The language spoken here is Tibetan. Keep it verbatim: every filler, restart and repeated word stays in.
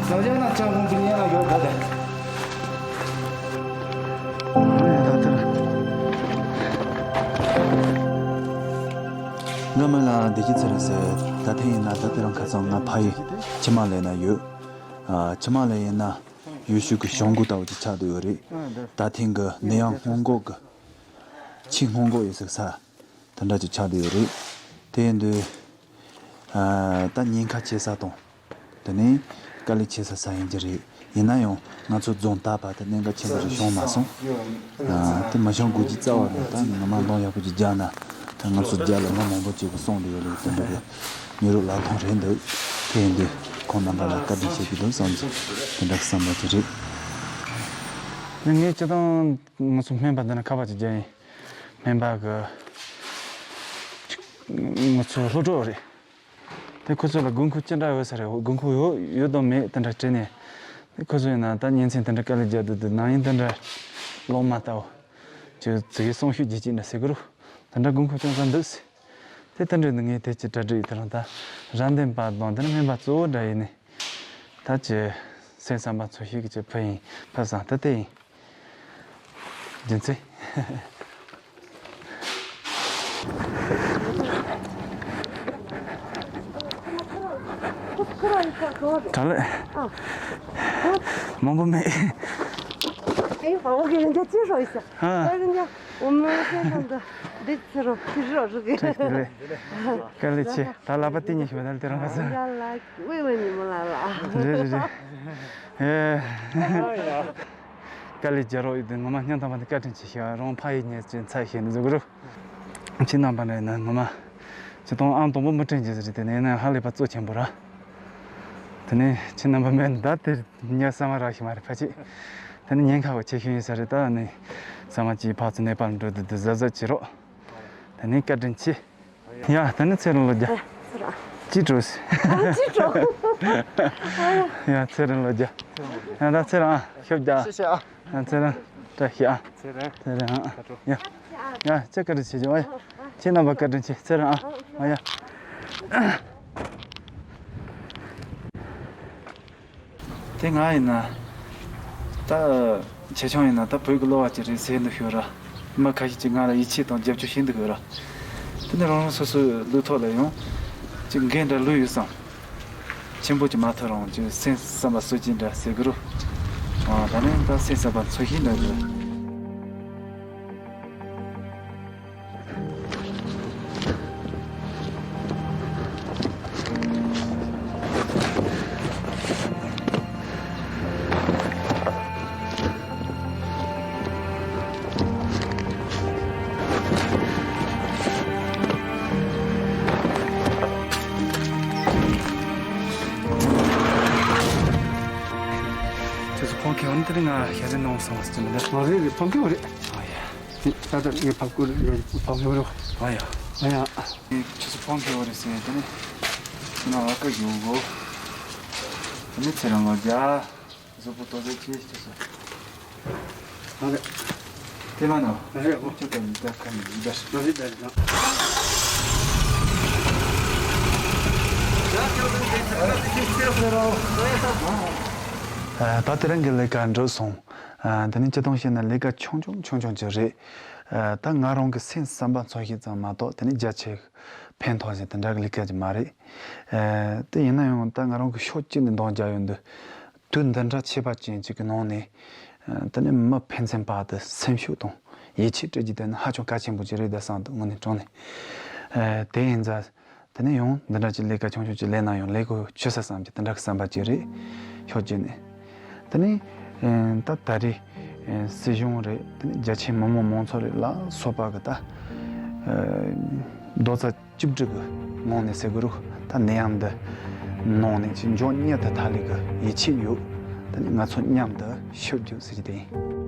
老家那江红不一样了，有个的。 ང་མི་ལ་བདེ་སྐྱིད་ཚེ་རིང་ཟེར། ད་ཐེངས་ཡིན་ན་ད་དེ་རིང་ཁ་སང་ང་ཕ་ཡུལ་ཆི་མ་ལེ་ན་ཡོད། ཨ། ཆི་མ་ལེ་ཡིན་ན་ཡུལ་ཤུལ་གྱི་ཞང་གུ་ལྟ་བུ་ཅིག་ཆགས་བསྡད་ཡོད་རེད། ད་ཐེངས་ཀྱི་ནད་ཡམས་སྔོན་འགོག་གི་ཆེས་སྔོན་འགོག་ཡོད་སའི་ས་དེ་འདྲ་ཅིག་ཆགས་བསྡད་ཡོད་རེད། དེ་ཡིན་དུས། ཨ། ད་ཉེན་ཁ་ཆེ་ས་དང་། དེ་ནས་དཀའ་ལས་ཆེ་ས་ས་ཡིན་གྱི་རེད། ཡིན་ན་ཡང་ང་ཚོ་རྫོང་ད་བར་དུ་གནད་འགག་ཆེན་པོ་ཞིག་བྱུང་མ་སོང་། ཨ། དེ་མ་བྱུང་དགོས་ཀྱི་རྩ་བ་ནས་ད་ངོ་མ་འདང་ཡག་པོ་ཅིག་རྒྱག་ན། ད་ང་ཚོ་རྒྱ་ལ་ང་མང་པོ་ཅིག་གིས་གསུངས་བསྡད་ཡོད་རེད། དེ་འདྲ་གི་མི་རབས་ལ་ཐོང་རེད་འདུག་དེ་ཡིན་དུས་ཁོང་རྣམ་པ་ལ་བཀའ་དྲིན་ཆེ་གི་འདུག་བསམ་གྱི། དེ་འདྲ་བསམ་པ་ཅིག་རེད། ངས་སྤྱིར་བཏང་ང་ཚོ་སྨན་པ་འདི་ན་ཁ་པར་ཅིག་རྒྱག་ཡིན། སྨན་པ་གི་ང་ཚོ་སློབ་གྲོགས་རེད། དེ་ཁོ་ཚོ་ལ་དགོས་མཁོ་ཅི་འདྲ་ཡོད་ས་རེད། དགོས་མཁོ་ཡོད་ཡོད་དང་མེད་དེ་འདྲ་དྲིས་ནས། དེ་ཁོ་ཚོ་ཡིན་ན་ད་ཉིན་མཚན་དེ་འདྲ་དཀའ་ལས་རྒྱག་སྡོད་དུས། ནང་ཡིན་དེ་འདྲ་སློབ་མ་ལྟ་བུ་ཅིག་ཙིག་གེ་གསོང་ཤུགས་རྒྱག་ཅིག་འདྲ་ཟེར་གི་རུ། དེ་འདྲ་དགོས་མཁོ་ཅུང་ཙམ་འདུག་ཟེར། དེ་ལྟ་འདྲ་ནི་ངས་དེ་ཅི་འདྲ་འདྲ་ཡིན། དེ་རིང་ད་ར་འདན་པ་དང་དེ་ནི་སྨན་པ་གཙོ་བོ་འདྲ་ཡིན་ནི། ད་ཅི་སེམས་བསམ་པ་ཚོ་ཞིག་གི་ཅི་ཕུལ་ཡིན། ཕུལ་བསམ་ད་དེ་ཡིན། རྒྱུ་མཚན། དྲ་ལེ། མང་པོ་མེད། 哎，我给人家介绍一下，啊。 我们现在的这次是，这是这个。 དཀའ་ལས་ཆེ། ད་ལག་པ་བསྟན་ཉེས་ཤིག་མ་ད་དེ་རང་ག་ས། 人家来慰问你们来了啊。 རེད་རེད་རེད། ཨེ། དཀའ་ལས་རྒྱག་རོགས་ཡོད་དུས་ངོ་མ་སྙིང་ཐག་པ་ནས་བཀའ་དྲིན་ཆེ་ཞུ། རང་ཕ་ཡུལ་ཉེས་ཅན་ཚ་ཤེས་ནས་བཟོ་གི་རུ། ཁྱེད་རྣམ་པ་ནས་ན་ངོ་མ་ཅི་གཏོང་ཨང་དང་པོ་མི་དྲན་རྒྱུ་ཟེར་དེ་ནས་ན་ཧ་ལས་པ་གཙོ་ཆེན་པོ་ར། དེ་ནས་ཁྱེད་རྣམ་པ་མེད་ན་ད་དེ་ཉལ་ས་མ་རག་ཤི་མ་རེད་ཕ་ཆེ། དེ་ནས་ཉེན་ཁ་བ་ཆེ་ཤོས་ཡིན་ས་རེད། ད་ནི་ས་མ་ཅིག་ཕར་ཚུར་ནད་པ་འགྲོ་དུས་དུ་གཟབ་གཟབ་བྱེད་རོགས། དེ་ནས་བཀའ་དྲིན་ཆེ། ཡ། ད་ནི་ཚེ་རིང་ལོ་བརྒྱ། ཨ། ཚེ་རིང་། ཅི་འགྲོ་སི། ཨ། ཅི་འགྲོ། ཡ། ཚེ་རིང་ལོ་བརྒྱ། ཡ། ད་ཚེ་རིང་ཨ་ཤོབ་བརྒྱ། ཤེ་ཤེ་ཨ། ཡ། ཚེ་རིང་བཀྲ་ཤིས་ཨ། ཚེ་རིང་། ཚེ་རིང་ཨ། ཡ། ཡ། ཅི་བཀའ་དྲིན་ཆེ་ཅོ་ཨ། ཡ། ཁྱེད་རྣམ་པ་བཀའ་དྲིན་ཆེ། ཚེ་རིང་ཨ། ཨ་ཡ། དེ་ང་ཡིན་ན། ད་ཆེ་ཆུང་ཡིན་ན་ད་བོད་ཀྱི་གློ་བ་ཅིག་རེད་ཟེར་འདུག་ཤོད་ར། མི་ཁ་ཤས་ཀྱིས་ང་ལ་ཡིད་ཆེས་དང་རྒྱབ་སྐྱོར་བྱེད་འདུག་ཡོད་ར། དེ་ནི་རང་རང་སོ་སོའི་ལུས་ཐོག་ལ་ཡང་ཅིག་འགན་འདྲ་ལུས་ཡོད་བསམ། ཆེན་པོ་ཅིག་མ་ཐོབ་རུང་ཅིག་སེམས་བསམ་པ་གསོ་ཅིག་འདྲ་ཟེར་གི་རུ། ཨ། ད་ནི་ད་སེམས་བསམ་པ་འཚོ་ཞིང་འདྲ་རེད། ཁྱོད་ཚོ་ཕོན་ཁེ་འོན་དེ་རིང་ང་ཞལ་འཛིན་གནང་སོང་ཟེར་གྱི་མི་འདུག་མ་རེད་རེད། ཕོན་ཁེ་འོ་རེད། ཨ་ཡ། ད་ལྟ་ངས་ཕབ་སྐུར་ཕབ་ཡོད་རེད། ཨ་ཡ། ཨ་ཡ། ཁྱོད་ཚོ་ཕོན་ཁེ་འོ་རེད་ཟེར་དེ་ནི་ཁྱེད་རང་ཨ་ཀ་ཡོང་གོ། དེ་ནི་ཚེ་རིང་ལོ་བརྒྱ། གཟུགས་པོ་ཏོག་ཙམ་ཅིག་ཅིག་སོང་། ཨ་རེད། དེ་མ་ནོ། ཨ་རེད་འོ། ཁྱོད་ཀ་ནི་ད་ཁ་ནི་ཡིན་པ་ཞིག་མ་རེད་ད་རེད་ད། ད་དེ་རིང་གི་ལས་ཀ་འགྲུབ་སོང་། ཨ། དེ་ནི་སྤྱིར་བཏང་བཤད་ན་ལས་ཀ་ཆུང་ཆུང་ཆུང་ཆུང་ཅིག་རེད། ཨ། ད་ང་རང་གི་སེམས་བསམ་པ་འཚོ་ཞིག་ཙམ་མ་གཏོགས་དེ་ནི་རྒྱ་ཆེ་ཕན་ཐོགས་ཟིན་དེ་འདྲ་གི་ལས་ཀ་ཅིག་མ་རེད། ཨ། དེ་ཡིན་ན་ཡང་ད་ང་རང་གི་ཕྱོགས་གཅིག་ནས་འདང་རྒྱག་ཡོང་དུས། དུས་འདི་འདྲ་ཁྱད་པར་ཅན་ཅིག་གི་ནང་ནས། ཨ། དེ་ནི་མི་ཕན་ཚུན་བར་དུ་སེམས་ཤུགས་དང་ཡིད་ཆེས་སྤྲད་རྒྱུ་དེ་ནི་ཧ་ཅང་གལ་ཆེན་པོ་ཅིག་རེད་ད་བསམ་འདུག་དངོས་གནས་དྲང་གནས། ཨ། དེ་ཡིན་ཙང་། དེ་ནས་ཡང་འདི་འདྲ་ཅིག་ལས་ཀ་ཆུང་ཆུང་ཅིག་ལས་ན་ཡང་ལས་ཀ་ཆུད་ཟ་བསམ་གྱི་དེ་འདྲ་གི་བསམ་པ་ཅིག་རེད། ཕྱོགས་གཅིག་ནས། དེ་ནས་ཨེ། ད་ད་རེས་ཨེ། སྲིད་གཞུང་རེད། དེ་ནས་རྒྱ་ཆེའི་མི་དམངས་མང་ཚོགས་རེད་ལ་སོགས་པ་གི་ད་ཨེ། རྡོག་རྩ་གཅིག་སྒྲིལ་གི་ངང་ནས་ཟེར་དགོས་རུ་ད་ནད་ཡམས་འདི་ནང་ནས་ཅིག་མགྱོགས་མྱུར་དུ་ཐར་ལེ་གི་ཡིད་ཆེས་ཡོད། དེ་ནས་ང་ཚོ་མཉམ་དུ་ཤུགས་རྒྱུག་ཟེར་གྱི་དེ་ཡིན།